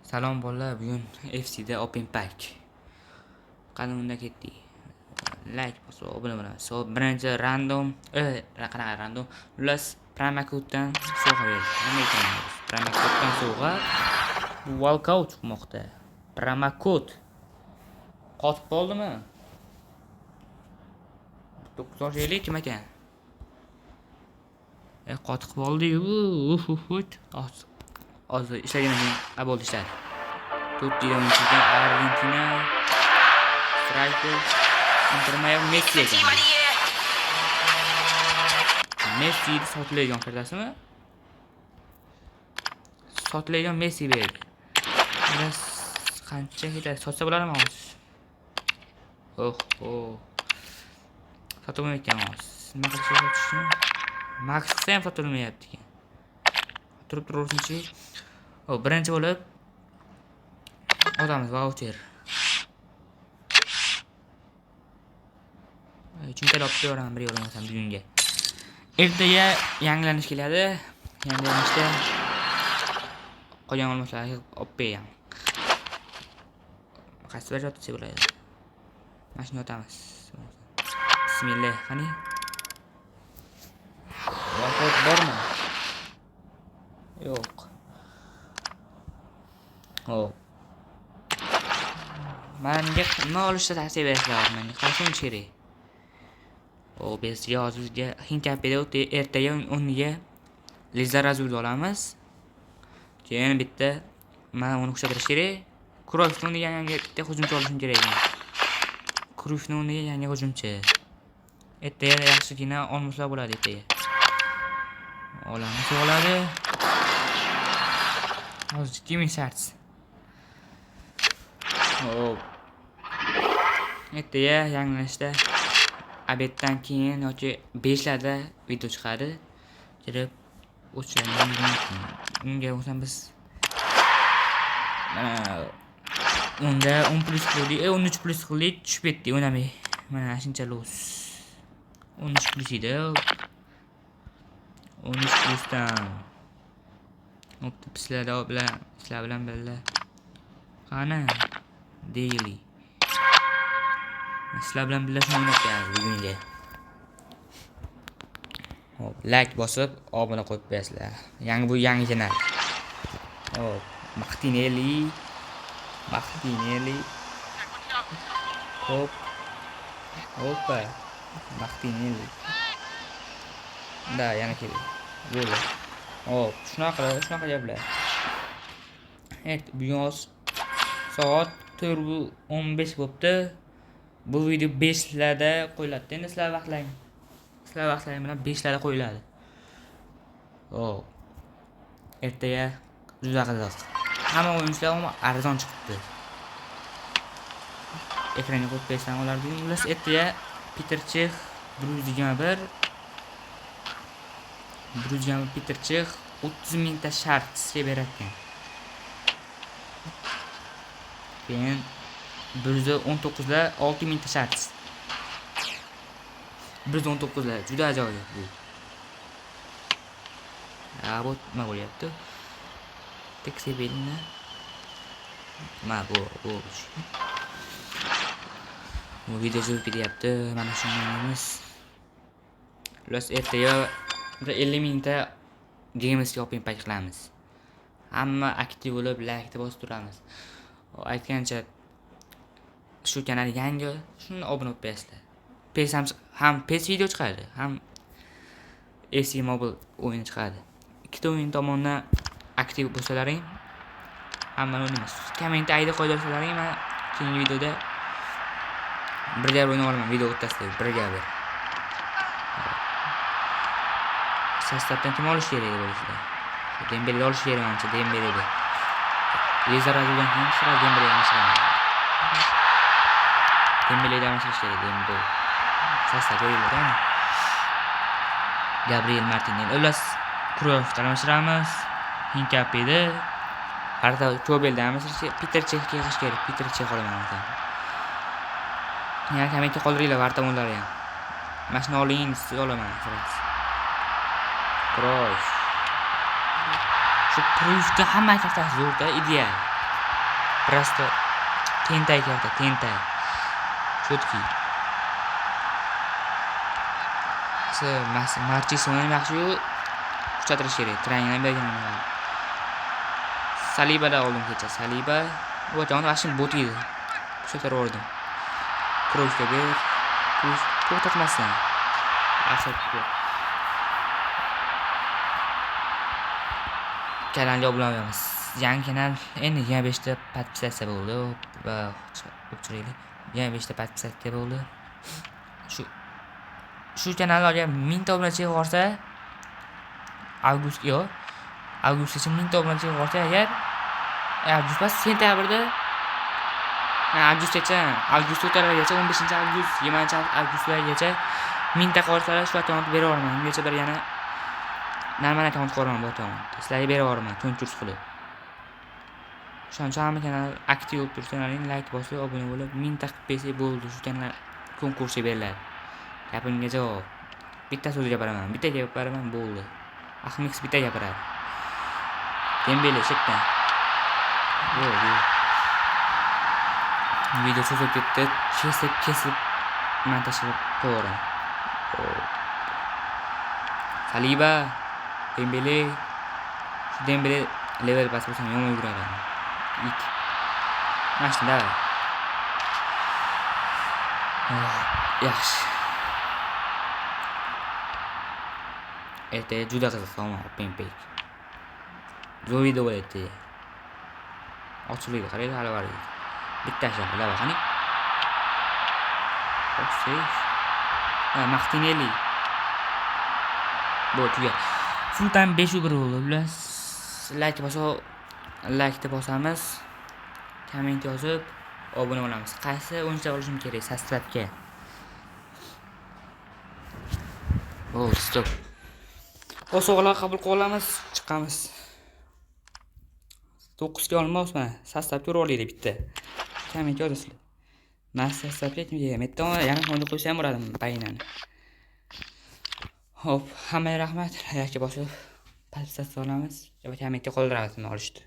Salom bolalar, bugun FC'da Open Pack. Qani unda ketdik. Like bosib obuna bo'lamiz. So, birinchi random, qanaqa random? Xullas, promokoddan sovg'a berdi. Nima ekan bu? Promokoddan sovg'a. Bu walkout chiqmoqda. Promokod. Qotib qoldimi? 950 kim ekan? Qotib qoldi-yu. Hozir hozir ishlagandan keyin bo'ldi, ishladi. To'rt o'yinchidan Argentina striker Inter Miami Messi ekan. Messi sotiladigan kartasimi? Sotiladigan Messi berdi. Biraz qancha ketadi? Sotsa bo'ladimi hozir? Oh, oh. Sotilmayotgan hozir. Nima qilishga sotishni? Max qilsa ham sotilmayapti ekan. Turib turaversinchi. Oh, birinchi bo'lib otamiz voucher. Chunki olib beraman bir yo'l bo'lmasam bugunga. Ertaga yangilanish keladi. Yangilanishda qolgan olmoslarni olib qo'yaman. Qaysi bir yotsa bo'ladi. Mana shuni yotamiz. Bismillah, qani? Walkout bormi? Yo'q. Xo'p. Manga nima olishni tavsiya berasizlar menga? Qaysi o'yinchi kerak? O, bizga hozir bizga Hinkapeda ertaga o'rniga Lizarazu'ni olamiz. Keyin bitta mana uni kuchaytirish kerak. Cruyffni o'rniga yangi bitta hujumchi olishim kerak ekan. Cruyffni o'rniga yangi hujumchi. Ertaga yaxshigina olmoslar bo'ladi ertaga. Olamiz oladi. Hozir Jimmy Sharts. Xo'p. Ertaga yangilanishda обед dan keyin yoki 5 larda video chiqadi. Kirib o'chishlaringiz mumkin. Unga bo'lsam biz mana unda 10 plyus qildik, 13 plyus qildik, tushib ketdik o'ynamay. Mana shuncha los. 13 plyus edi. 13 plyusdan Hop, sizlar bilan sizlar bilan birga. Qani? Daily. Sizlar bilan birga shuni o'ynab qo'yamiz bugunga. Hop, like bosib, obuna qo'yib qo'yasizlar. Yangi bu yangi kanal. Hop, Martinelli. Martinelli. Hop. Hoppa. Martinelli. Да, yana keldi. Bo'ldi. Hop, shunaqa qilib, shunaqa gaplar. Evet, bugun hozir soat 4:15 bo'libdi. Bu video 5 larda qo'yiladi. Endi sizlar vaqtlaring. Sizlar vaqtlaring bilan 5 larda qo'yiladi. Hop. Ertaga juda qiziq. Hamma o'yinchilar umuman arzon chiqibdi. Ekranga qo'yib bersam ular bugun xullas ertaga Peter Cech 121 121 Peter Cech 30 mingta shartsga berar ekan. Keyin 119 lar 6 mingta shart. 119 lar juda ajoyib bu. Ha, bu nima bo'lyapti? Teksibelni. Nima bu? Bu video cho'zib ketyapti. Mana shuni o'ynaymiz. Xullas ertaga bir 50 mingta Gamesga open pack qilamiz. Hamma aktiv bo'lib like bosib turamiz. Aytgancha shu kanal yangi, shuni obuna bo'lib qo'yasizlar. PES ham PES video chiqadi, ham FC Mobile o'yini chiqadi. Ikkita o'yin tomondan aktiv bo'lsalaring hammani o'ynaymiz. Komment ayda qo'ydirsalaring man keyingi videoda birga bir o'ynab olaman video o'rtasida birga bir. Состав dan kim olish kerak deb o'ylaysizlar? Dembeleni olish kerak manimcha, Dembeleni. Lizarazudan keyin sira Dembele almashtiraman. Dembeleni almashtirish kerak, Dembele. Состав qo'yiladi uni. Gabriel Martinelli. Xullas, Cruyffni almashtiramiz. Hinkapedi. Arda Kobelni almashtirish kerak. Peter Chechga yig'ish kerak. Peter Chech olaman masalan. Yana kommentga qoldiringlar var tomonlari ham. Mana shuni oling, siz olaman сразу. Cruyff. Shu Cruyffda hamma kartasi zo'rda, ideal. Просто tentak katta, tentak. Чёткий. Marchisoni ham yaxshi-yu, kuchaytirish kerak. Trangini ham berganim. Salibada oldim kecha. Saliba bu jon vashim bot edi. Kuchaytirib yubordim. Kroosga ber. Kroos to'xtatmasdan. Asab. Kanalga obuna bo'lamiz. Yangi kanal endi 25 ta podpisatsiya bo'ldi. Va o'chiraylik. 25 ta podpisatsiya bo'ldi. Shu kanalga agar 1000 ta obunachi yig'orsa, avgust yo'q, avgustgacha 1000 ta obunachi yig'orsa agar, avgust emas, sentyabrda, avgustgacha, avgust o'rtalarigacha, 15 avgust, 20 avgustlargacha 1000 ta qolsalar shu akkauntni berib yuboraman. Ungacha bir yana normal akkaunt quraman bu akkauntni. Sizlarga berib yuboraman konkurs qilib. O'shaning uchun hamma kanal aktiv bo'lib tursa, like bosib, obuna bo'lib, 1000 ta qilib bersak bo'ldi, shu kanal konkursga beriladi. Gapimga javob. Bitta so'z gapiraman, bitta gapiraman bo'ldi. Ahmix bitta gapiradi. Dembele chetdan. Yo'q, yo'q. Video cho'zilib ketdi. Kesib montaj qilib qo'yaveraman. Saliba, Dembele. Shu Dembele level past bo'lsa yomon yuguradi. It. Mana shunda. Yaxshi. Ertaga juda qiziq omon Open Pack. Zo'r video bo'ladi ertaga. Ochiqlikni qaranglar, hali bor. Bitta shahar, qani. Hop, safe. Ha, Martinelli. Bu tugadi. Full time 5 1 bo'ldi. Ular like bosib, like bosamiz. Komment yozib, obuna bo'lamiz. Qaysi o'yinchilar olishim kerak sostavga? Bo'ldi, stop. Sovg'alar qabul qilib olamiz, chiqamiz. 9 ga olmos mana. Sostavga urib olaylik bitta. Komment yozasizlar. Men sostavga kimga bitta yarim foyda qo'ysa ham uradim baynani. Xo'p, hammaga rahmat. Like bosib, podpisatsiya olamiz va kommentga qoldiramiz nima olishdi.